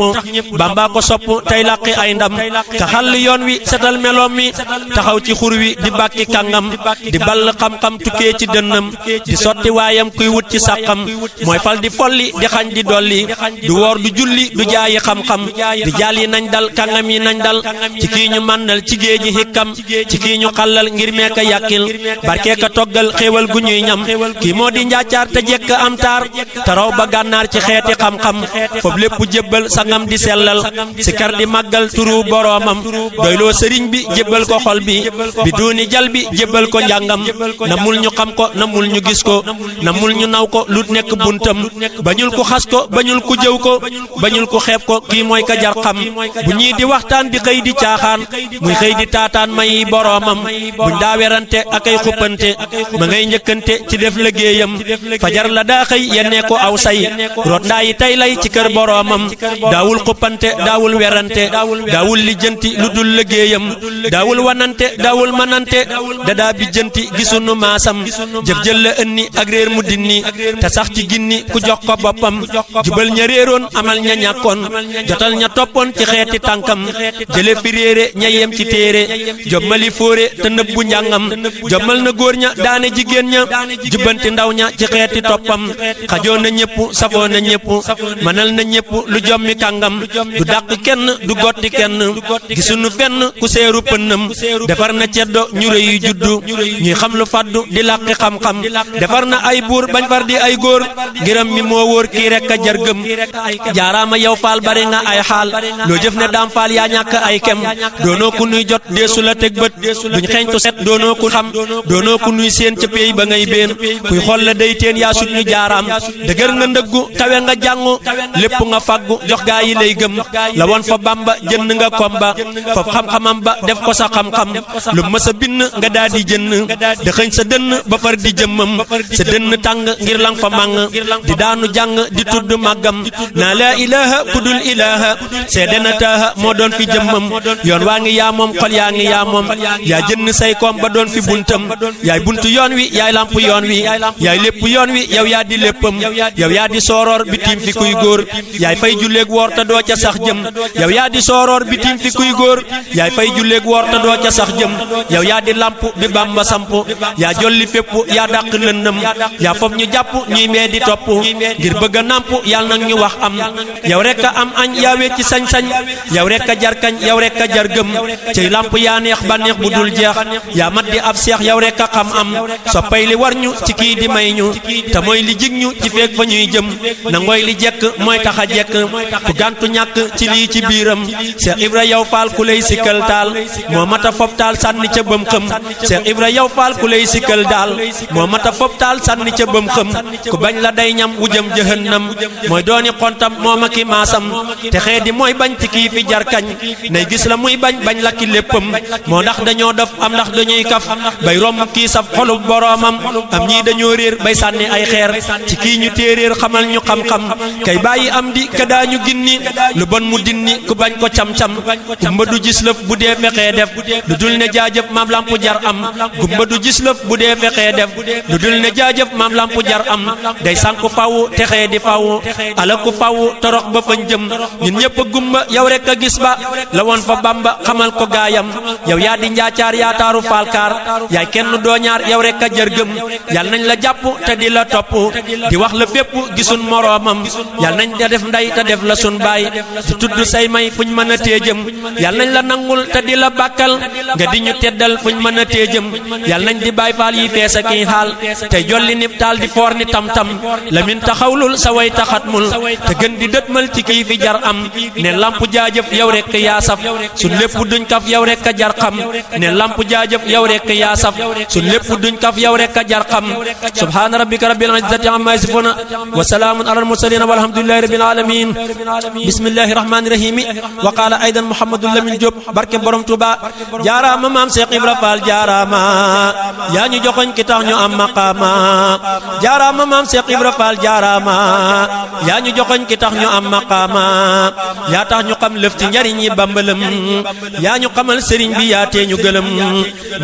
bamba ko sopp tey làqi ay ndam ka xàll yoon wi setal meloom mi taxaw ci xur wi di bàkki kàngam di ball xam-xam tukkee ci dënnam di sotti waayam kuy wut ci sàqam mooy fal di folli di xañ di dolli du woor du julli du jaayi xam-xam di jaal yi nañ dal kàngam yi nañ dal ci kii ñu mànnal ci géeji hikkam ci kii ñu xàllal ngir meeka yàkkil barkee ka toggal xéewal gu ñuy ñam kii moo di njaacaar te jekk am taar te raw ba gànnaar ci xeeti xam-xam foofu lépp jébbal sangam di sellal si kar di màggal turu boroomam doyloo sëriñ bi jébbal ko xol bi bi duuni jal bi jébbal ko njàngam namul ñu xam ko namul ñu gis ko namul ñu naw ko lu nekk buntam bañul ko xas ko ko bañul ku jëw ko bañul ku xeeb ko kii mooy ka jar xam bu ñii di waxtaan di xëy di caaxaan muy xëy di taataan may boroomam buñ daa werante ak ay xuppante ma ngay njëkkante ci def liggéeyam fajar la daa xëy yennee ko aw say root ndaa yi tey lay ci kër boroomam daawul xuppante daawul werante daawul lijjanti lu dul liggéeyam daawul wanante daawul manante dadaa bi jënti gisunu maasam jëf jël la ënni ak réer mu dinni te sax ci ginni ku jox ko boppam jubal ña réeroon amal ña ñàkkoon jotal ña toppoon ci xeeti tànkam jële fi réere ña yem ci téere jommali fóore te nëbbu njàngam jommal na góor ña daane jigéen ña jubbanti ndaw ña ci xeeti toppam xajoo na ñépp safoo na ñépp mënal na ñépp lu jommi kàngam du dàq kenn du gotti kenn gisunu fenn ku seeru pënnam defar na ceddo ñu rëy yu juddu ñuy xam lu faddu di làqi xam-xam defar na ay buur bañ far di ay góor ngërëm mi moo wóor kii rekk a jar gëm jaaraama yow faal bari nga ay xaal loo jëf ne daam faal yaa ñàkk ay kem doonoo ku nuy jot deesu la teg bët duñ xeeñtu set doonoo ku xam doonoo ku nuy seen ca péey ba ngay béen kuy xool la day teen yaa sut ñu jaaraam dëgër nga ndëggu kawe nga jàngu lépp nga faggu jox gaa yi lay gëm la woon fa bamba jënd nga komba foofu xam-xamam ba def ko sa xam-xam lu mës a bind nga daa di jënn dëxëñ sa dënn ba far di jëmmam sa dënn tàng ngir lang fa màng di daanu jàng di tudd màggam naa laa ilaha kudul ilaha seede na taaha moo doon fi jëmmam yoon waa ngi yaa moom xol yaa ngi yaa moom yaa jënn say koom ba doon fi buntam yaay buntu yoon wi yaay lamp yoon wi yaay lépp yoon wi yow yaa di léppam yow yaa di sooroor bi tiim fi kuy góor yaay fay julleeg woor te doo ca sax jëm yow yaa di sooroor bi tiim fi kuy góor yaay fay julleeg woor te doo ca sax jëm yow yaa di lamp bi bamba samp yaa jolli fépp yaa dàq lëndëm yaa fob ñu jàpp ñuy mee di topp ngir bëgg a nàmp yàlla nag ñu wax am yow rek a am añ yaa wecci sañ-sañ yow rek a jar kañ yow rek a jar gëm cey lamp yaa neex ba neex bu dul jeex yaa mat di ab seex yow rek a xam am soppay li war ñu ci kii di may ñu te mooy li jig ñu ci feeg fa ñuy jëm na ngooy li jekk mooy tax a jekk ku gàntu ñàkk ci lii ci biiram Cheikh Ibra yow faal ku lay sikkal taal moo mata fob taal sànni ca bëm xëm Cheikh Ibra yow faal ku lay sikkal daal moo mata fob taal sànni ca bëm xëm ku bañ la day ñam wu jëm jëhannam mooy dooni xontam moom ak i maasam te xee di mooy bañ ci kii fi jar kañ nay gis la muy bañ bañ la ki léppam moo ndax dañoo def am ndax dañuy kaf bay romb kii saf xolub boroomam am ñii dañoo réer bay sànni ay xeer ci kii ñu téeréer xamal ñu xam-xam kay bàyyi am di ka daañu ginni lu bon mu dinni ku bañ ko cam-cam gumba du gis lëf bu dee fexee def lu dul ne jaajëf maam lampu jar am gumba du gis lëf bu dee fexee def lu dul ne jaajëf maam lampu jar am day sànku faw texee di faw ala ku faw torox ba fañ jëm ñun ñëpp a gumba yow rek a gis ba la woon fa bamba xamal ko gaayam yow yaa di njaacaar yaa taaru faalkaar yaay kenn doo ñaar yow rek a jër gëm yal nañ la jàpp te di la topp di wax la fépp gisun moroomam yal nañ la def ndey te def la sun baay di tudd say may fuñ mën a téejëm yal nañ la nangul te di la bàkkal nga di ñu teddal fuñ mën a téejëm yal nañ di baay faal yi fees ak i xaal tey jolli nib taal di foor ni tam-tam la min taxawlul sa way taxatmul te gën di dëtmal ci kii fi jar am ne lamp jaajëf yow rek yaa saf suñ lépp duñ kaf yow rek a jar xam ne lamp jaajëf yow rek yaa saf suñ lépp duñ kaf yow rek a jar xam subhaana rabbika rabbil izzati amma yasifuna wa salaamun alal mursalin walhamdulillahi rabbil alamin bismillahi rahmani rahim wa qala aydan muhammadul lamin Diop barke borom Touba jaaraama maam Cheikh Ibra Fall jaaraama yaa ñu joxoñ ki tax ñu am maqaama jaaraama maam Cheikh Ibra Fall jaaraama yaa ñu joxoñ ki tax ñu am maqaama yaa tax ñu xam lëf ci njariñ yi bambalam yaa ñu xamal sëriñ bi yaa tee ñu gëlëm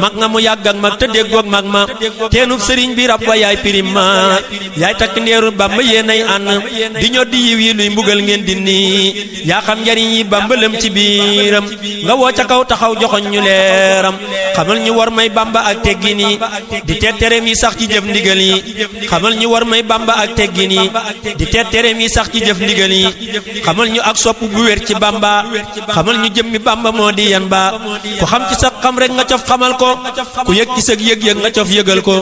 mag nga mu yàgg ak mag te déggoog mag ma teenub sëriñ bi rab wa yaay pirim ma yaay takk ndeeru bamba yéenay ànd di ñoo di yiw yi luy mbugal ngeen di nii yaa xam njariñ yi bambalam ci biiram nga woo ca kaw taxaw joxoñ ñu leeram xamal ñu war may bamba ak teggin yi di teet tereem yi sax ci jëf ndigal yi xamal ñu war may bamba ak teggin yi di teet tereem yi sax ci jëf ndigal yi xamal ñu ak sopp bu wér ci bamba xamal ñu jëmmi bamba moo di yan ba ku xam ci sa xam rek nga cof xamal ko ku yëg ci sa yëg-yëg nga cof yëgal ko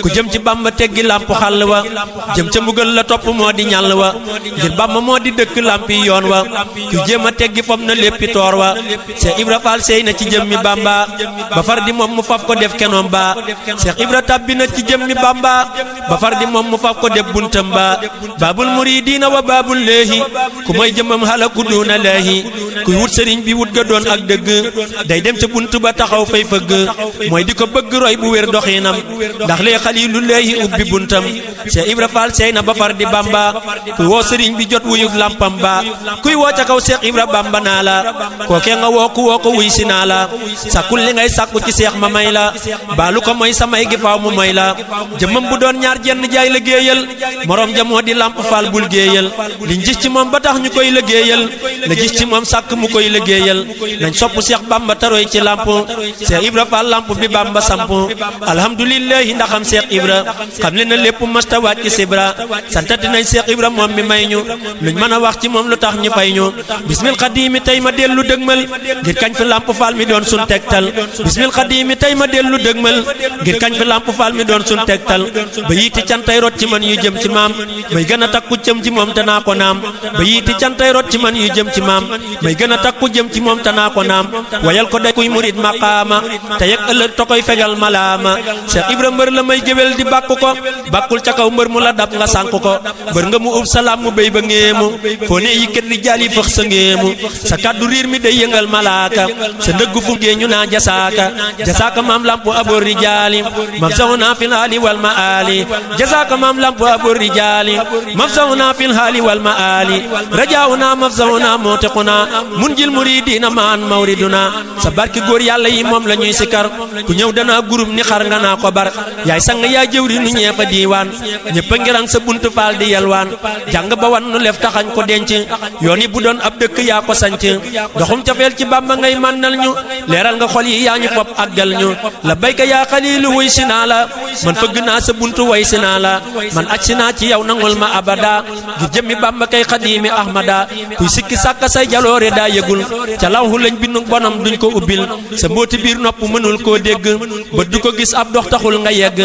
ku jëm ci bamba teggi làmp xàll wa jëm ca mbugal la topp moo di ñàll wa ngir bamba moo di dëkk làmpi yoon wa ku jéem a teggi fom na léppi toor wa Cheikh Ibra Fall sey na ci jëmmi bamba ba far di moom mu faf ko def kenoom ba Cheikh Ibra tabbi na ci jëmmi bamba ba far di moom mu faf ko def buntam ba babul muridina wa babul lehi ku moy jëmam halaku duna lahi ku wut sëriñ bi wut ga doon ak dëgg day dem ca buntu ba taxaw fay fëgg mooy di ko bëgg roy bu wér doxinam ndax lee xalilullahi ubbi buntam Cheikh Ibra Fall sey na ba far di Bamba kuy woo sëriñ bi jot wuyug lampam ba kuy woo ca kaw Cheikh Ibra Bamba naa la kookee nga woo ko wuy si naa la sàkkul li ngay sàkku ci Cheikh ma may la baalu ko mooy samay gi faaw mu may la jëmmam bu doon ñaar jenn jaay la géeyal morom ja moo di lamp Fall bul géeyal liñ gis ci moom ba tax ñu koy liggéeyal la gis ci moom sàkk mu koy liggéeyal nañ sopp Cheikh Bamba taroy ci lamp Cheikh Ibra Fall lamp bi Bamba samp alhamdulillahi ndaxam Cheikh Ibra xam le na lépp masta wàcc ci sibra santati nañ Cheikh Ibra moom mi may ñu luñ mën a wax ci moom lu tax ñu fay ñu bismil xadimi tey ma dellu dëgmal ngir kañ fi lamp Fall mi doon sun tegtal bismil xadimi tey ma dellu dëgmal ngir kañ fi lamp Fall mi doon sun tegtal ba yiiti cantay rot ci man yu jëm ci maam may gën a takku jëm ci moom te naa ko naam ba yiiti cantay rot ci man yu jëm ci maam may gën a takku jëm ci moom te naa ko naam wayal ko day kuy murid maqaama te yeg ëllëg to koy fegal malaama Cheikh Ibra mbër la may géwél di bàkku ko bàkkul ca kaw mbër mu la dab nga sànku ko mbër nga mu ub salaam mu béy ba ngéemu foo ne yi kët di jaali fëx sa ngéemu sa kàddu riir mi day yëngal malaaka sa ndëggu fu ngee ñu naa jasaaka maam lampu abor rijaali mafsahuna fil haali wal maali jasaaka maam lampu abor rijaali mafsahuna fil haali wal maali rajauna mafsahuna mootiquna munjil muridina maan mawriduna sa barki góor yàlla yi moom la ñuy sikar ku ñëw danaa gurum ni xar nga naa ko bar yaay sang yaay jëwri nu ñeefa diiwaan ñëpp a ngirang sa buntu Faal di yelwaan jàng ba wan nu lef taxañ ko denc yoon yi bu doon ab dëkk yaa ko sanc doxum cofeel ci Bamba ngay mànnal ñu leeral nga xol yi yaa ñu fop àggal ñu la bayka yaa xaliilu wuy si naa la man fëgg naa sa buntu way si naa la man aj si naa ci yow nangul ma abada ngir jëmmi Bamba kay xadiimi ahmada kuy sikki sàkka say jaloore daa yëgul ca lawhu lañ bindu bonam duñ ko ubbil sa mbooti biir nopp mënul koo dégg bët du ko gis ab dox taxul nga yegg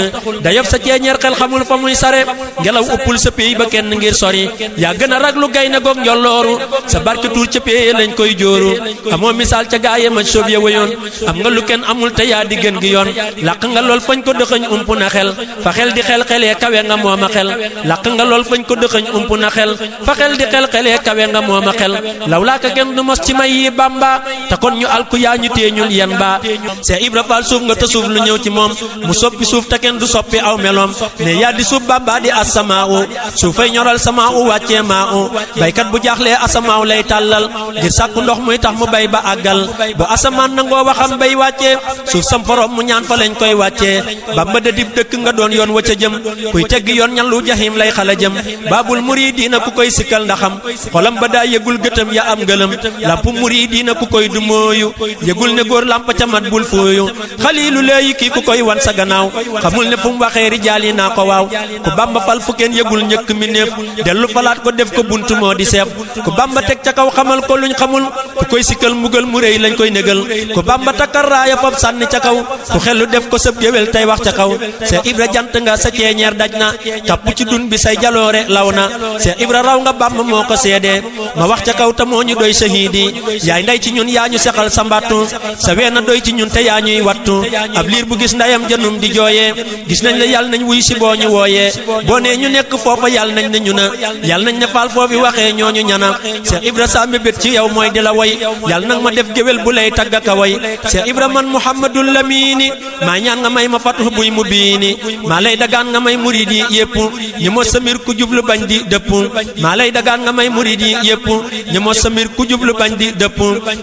dayof sa ceeñeer xel xamul fa muy sare ngelaw uppul sa péy ba kenn ngir sori yaa gën a raglu gay na goog njollooru sa barke tuur ca péye lañ koy jóoru amoo misaal ca gaaye ma soob ya wéyoon am nga lu kenn amul te yaa di gën gi yoon làq nga lool fañ ko dëxëñ ump na xel fa xel di xel-xelee kawe nga mooma xel làq nga lool fañ ko dëxëñ ump na xel fa xel di xel-xelee kawe nga mooma xel law laaka kenn du mos ci may yi Bamba te kon ñu alku yaa ñu téeñul yan ba Cheikh Ibra Fall suuf nga te suuf lu ñëw ci moom mu soppi suuf te kenn du soppi aw meloom ne yaa di suuf Bamba di asamaaw suufay ñoral samaaw wàccee maaw baykat bu jaaxlee asamaaw lay tàllal ngir sàkku ndox muy tax mu bay ba àggal bu asamaan nangoo waxam bay wàccee suuf sam forom mu ñaan fa lañ koy wàccee Bamba da dib dëkk nga doon yoon wa ca jëm kuy tegg yoon ñan lu jahim lay xala jëm baabul muridiina ku koy sikkal ndaxam xolam ba daa yëgul gëtëm ya am ngëlëm lampu muridiina ku koy du mooyu yëgul ne góor lamp ca mat bul fooyu xaliilu léeyi kii ku koy wan sa gannaaw xamul ne fu mu waxee rijaal yi naa ko waaw ku Bamba fal fu kenn yëgul njëkk mi néef dellu falaat ko def ko buntu moo di seef ku Bamba teg ca kaw xamal ko luñ xamul ku koy sikkal mugal mu réy lañ koy négal ku Bamba takkar raaya fab sànni ca kaw ku xellu def ko sëb géwél tey wax ca kaw Cheikh Ibra jant nga sa ceeñeer daj na kapp ci dun bi say jaloore law na Cheikh Ibra raw nga Bamba moo ko seede ma wax ca kaw te moo ñu doy sahiidi yaay ndey ci ñun yaa ñu sexal sa mbattu sa weena doy ci ñun te yaa ñuy wattu ab liir bu gis ndayam janum di jooyee gis nañ la yàlla nañ wuy si boo ñu wooyee boo nee ñu nekk foofa yàlla nañ ne ñu na yàlla nañ ne faal foofi waxee ñooñu ñana Cheikh Ibra sa mébét ci yow mooy di la way yàlla nag ma def géwél bu lay tagga ka way Cheikh Ibra man Muhammadul Lamini maa ñaan nga may ma fatu buy mu biini maa lay dagaan nga may murid yi yépp ñi mo samir ku jublu bañ di dëpp maa lay dagaan nga may murid yi yépp ñi mo samir ku jublu bañ di dëpp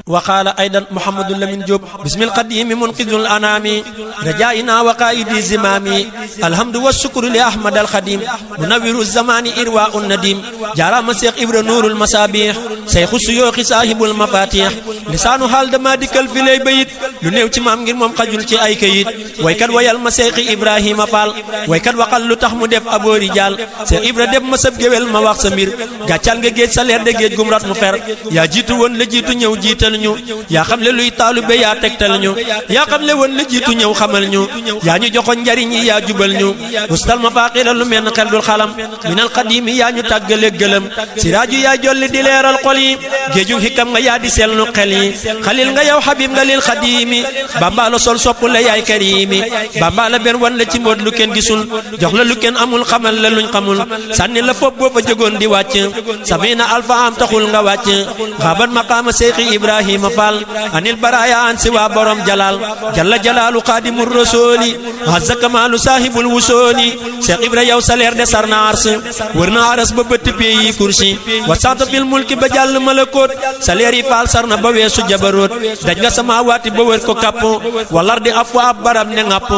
waxaala aydan Muhammadul Lamin Jóob bismil qadimi munqidul anami rajaina wa qaidi zimami alhamdu wa shukru li ahmad al khadim munawiru zamani irwa un nadim jaarama Cheikh Ibra nuurul masabih cheikhu suyooxi saahibul mafatih lisaanu haal dama dikkal fi lay bayit lu néew ci maam ngir moom xajul ci ay kayit waykat wayal ma Cheikh Ibrahima Fall waykat waxal lu tax mu def aboori jaal Cheikh Ibra def ma sab géwél ma wax sa mbir gàccal nga géej sa leer de géej gum rat mu fer yaa jiitu woon la jiitu ñëw jiital ñu yaa xam le luy taalube yaa tegtal ñu yaa xam le woon la jiitu ñëw xamal ñu yaa ñu joxoon njariñ yi yaa jubal ñu ustal ma faaqila lu menn xel dul xalam minal xadimi yaa ñu tàggale gëlëm siraaju yaa jolli di leeral xol yi géeju xikam nga yaa di selnu xel yi xalil nga yow xabib nga lil xadimi Bamba la sol sopp la yaay karimi Bamba la ber wan la ci mboot lu kenn gisul jox la lu kenn amul xamal la luñ xamul sànni la fopp boo fa jógoon di wàcc sabina alfa am taxul nga wàcc xaaban maqaama Seexi Ibrahima Fall anil baraya an si waa borom jalal jalla jalaalu xaadimur rasuuli azza kamaalu saahibul wusooli Seex Ibra yow saleer de sar na ars wër na aras ba bëtt peyi kursi wa sant fil mulki ba jàll malakoot saleer yi Fall sar na ba weesu jabaroot daj nga sama waati ba wër ko kapp walar di af wa ab barab ne ngapp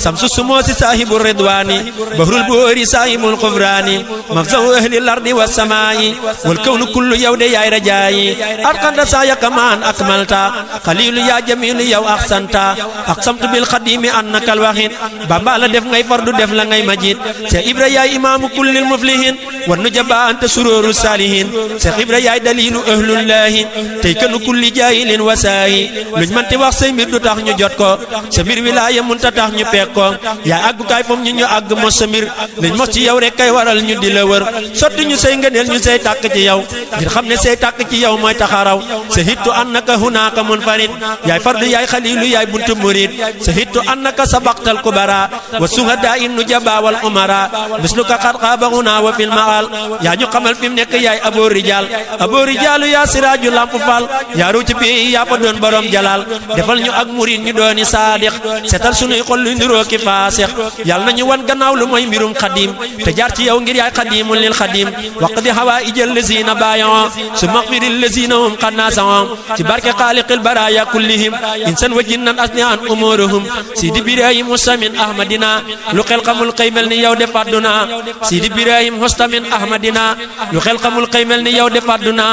samsu sumoosi saahibul ridwaani bahrul boori saahibul xufraani mafzahu ahli lardi wa samaayi wal kawnu kullu yow de yaay rajaayi atqanta saa yakamaan akmalta xaliilu yaa jamiilu yow axsanta aqsamtu bil xadimi annakal waxin Bamba la def ngay fardu def la ngay majid Seex Ibra yaay imaamu kullil muflihin wa nujaba anta surooru saalihin Seex Ibra yaay daliilu ahlullaahi tey kanu kulli jaahilin wasaayi luñ manti wax say mbir du tax ñu jot ko sa mbir wilaaya munta tax ñu peeg ko yaa àggukaay fom ñu àgg mos sa mbir liñ mos ci yow rek kay waral ñu di la wër sotti ñu say ngëneel ñu say tàkk ci yow ngir xam ne say tàkk ci yow mooy taxaraw sa hittu annaka hunaaka munfarid yaay fardu yaay xaliilu yaay buntu murid sa hittu annaka sabaqtal kubara wa suhadaa innu jaba wal umara misluka xat xaaba huna wa fil maal yaa ñu xamal fi mu nekk yaay abo rijaalu yaa siraaju lamp fal yaa ruuci bi yaa fa doon borom jalal defal ñu ak murid ñu dooni saadix setal sunuy xol lu niroo ki faasix yàlla nañu wan gannaaw lu mooy mbirum xadim te jaar ci yow ngir yaay xadimun lil xadim waqdi hawaa'ijal lazina baayon su maxfiril lazina hum xannaasaon ci barke xaaliqil baraaya kullihim insan wa jinnan asni an umuruhum sidi birahim hustamin ahmadina lu xel xamul xëy mel ni yow de fàdduna sidi birahim hustamin ahmadina lu xel xamul xëy mel ni yow de fàdduna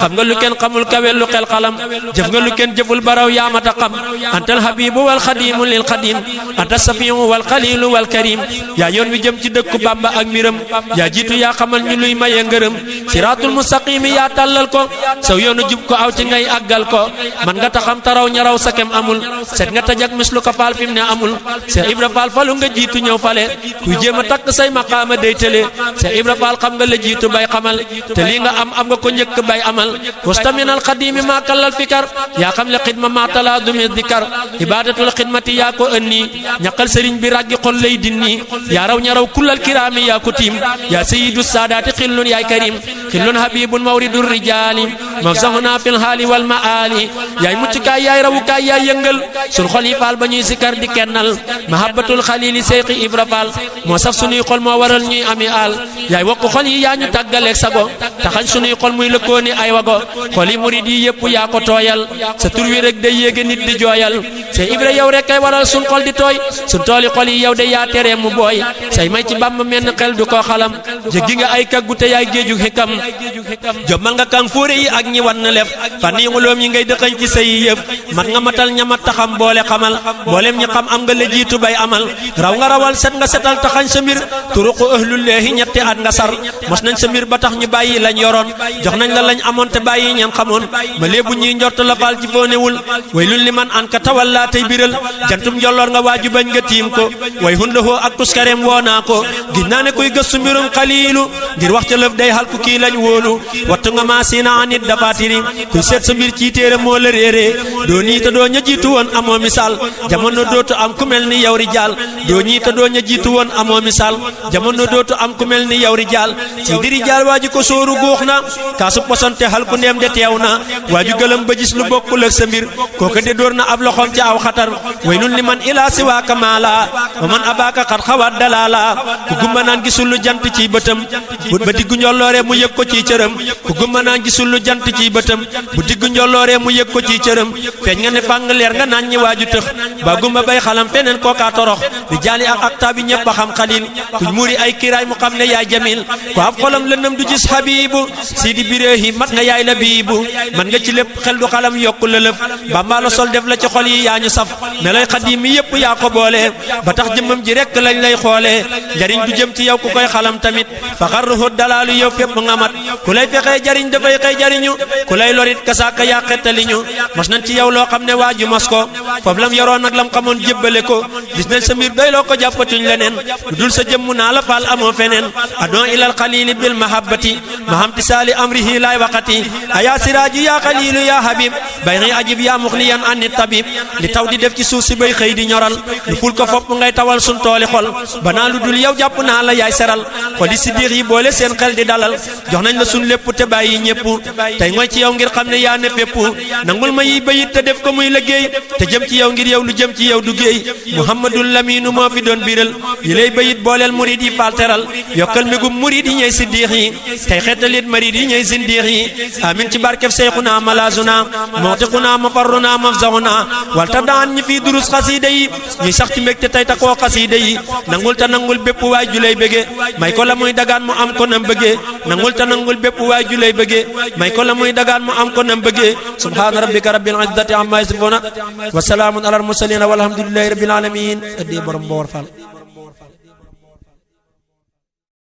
xam nga lu kenn xamul kawel lu xel xalam jëf nga lu kenn jëful baraw yaamata xam antal habibu wal xadimu lil xadim anta safiu wal xalilu wal karim yaa yoon wi jëm ci dëkku Bamba ak mbiram yaa jiitu yaa xamal ñu luy maye ngërëm siraatul mustaqimi yaa tàllal ko saw yoonu jub ko aw ci ngay àggal ko man nga taxam taraw ñaraw sakem amul set nga tajak mislu ko Faal fi mu ne amul Seex Ibra Faal falu nga jiitu ñëw fale kuy jéem a takk say maqaama day tële Seex Ibra Faal xam nga la jiitu bay xamal te lii nga am nga ko njëkk bay amal wastaminal xadimi maa kallal fikar yaa xam le xidma maa talaa dumi dikar ibadatul xidmati yaa ko ënni ñaqal sëriñ bi ràggi xol lay dinni yaa raw ñaraw kullal kiraami yaa ko tiim yaa sayyidu saadaati xillun yaay karim xillun habibun mawridur rijaali mafzahuna fil haali wal maali yaay muccukaay yaay rawukaay yaay yëngal sun xol yi Faal ba ñuy sikar di kennal mahabbatul xalili Seexi Ibra Faal moo saf sunuy xol moo waral ñuy ami aal yaay wokk xol yi yaa ñu tàggaleeg sago taxañ sunuy xol muy lëkkooni ay wago xol yi murid yi yëpp yaa ko tooyal sa tur wi rek day yéege nit di jooyal Seex Ibra yow rek kay waral sun xol di tooy sun tooli xol yi yow de yaa tere mu booy say may ci Bàmba menn xel du ko xalam jéggi nga ay kaggu te yaay géejug xikam jommal nga kan fóore yi ak ñi wan na lef fan yi nguloom yi ngay dëxañ ci say yëf mat nga matal ñamat taxam boole xamal mboolem ñi xam am nga la jiitu bay amal raw nga rawal set nga setal taxañ sa mbir turuqu ahlullaahi ñetti at nga sar mos nañ sa mbir ba tax ñu bàyyi lañ yoroon jox nañ la lañ amoon te bàyyi ñeen xamoon ma léebu ñuy njort la Faal ci foonewul way lul li man an ka tawal laa tey biral jantum njolloor nga waaju bañ nga tiim ko way hundahoo ak tuskareem woo naa ko gis naa ne kuy gëstu mbirum xaliilu ngir wax ca lëf day xal ku kii lañ wóolu wattu nga maa siina anit dafaatiri kuy seet sa mbir ci téere moo la réeree doo nii te doo ña jiitu woon amoo misaal jamono dootu am ku mel ni yow rijaal doo ñii te doo ña jiitu woon amoo misaal jamono dootu am ku mel ni yow rijaal si di rijaal waaju ko sóoru guux na kaasu posonte xal ku ndeem de teew na waaju gëlëm ba gis lu bokkul ak sa mbir kooka de dóor na ab loxoom ca aw xatar way nun li man ilaa siwaaka maala wa man abaaka xat xawaat dalaala ku gumba naan gisul lu jant ciy bëtam ba diggu njolloore mu yëg ko ciy cëram ku gumba naan gisul lu jant ciy bëtam bu diggu njolloore mu yëg ko ciy cëram feeñ nga ne fàng leer nga naan ñi waaju tëx ba gumba bay xalam feneen kookaa torox di jaali ak aktaabi ñëpp a xam xalil kuñ muuri ay kiiraay mu xam ne yaay jamil ku ab xolam lëndëm du gis habibu sidi bireehi mat nga yaay la biibu man nga ci lépp xel du xalam yokku lëlëf Bamba la sol def la ci xol yi yaa ñu saf melay xadim mi yëpp yaa ko boole ba tax jëmmam ji rekk lañ lay xoolee njariñ du jëm ci yow ku koy xalam tamit fa xarruhu dalaalu yow fépp nga mat ku lay fexee jariñ dafay xëy jariñu ku lay lorit kasaaka yaa xettaliñu mas nañ ci yow loo xam ne waaju mos ko foofu lam yoroon nag lam xamoon jébbale ko gis nañ sa mbir doy loo ko jàppatuñ leneen lu dul sa jëmm naa la faal amoo feneen adon ilal xalili bil mahabbati mahamtisaali amrihi laay waqati ayaa siraaji yaa xalilu yaa habib bay xëy ajib yaa muxliyan anni tabib li taw di def ci suuf si bay xëy di ñoral lu ful ko fopp ngay tawal sun tooli xol banaa lu dul yow jàpp naa la yaay seral xoli siddiq yi boole seen xel di dalal jox nañ la sun lépp te bàyyi ñépp tey ngoy ci yow ngir xam ne yaa ne fépp nangul ma yi bayit te def ko muy liggéey te jëm ci yow ngir yow lu jëm ci yow du géey muhammadul laminu moo fi doon biral yi lay bayit booleel murid yi falteral yokkal mégum murid yi ñooy siddiq yi tey xeetalit marid yi ñooy sindiq yi amin ci barkeb seyxuna malazuna motiquna mafarruna mafzahuna wal ta daan ñi fii durus xasiida yi ñuy sax ci mbégte tey takoo xasiida yi nangul ta nangul bépp waay julay bëgge may ko la muy dagaan mu am ko nam bëggee nangul ta nangul bépp waay julay bëgge may ko la muy dagaan mu am ko nam bëggee subhaana rabbika rabbil izzati amma yasifuna wa salaamun alal mursalin walhamdulillahi rabbil alamin addi borom boor fal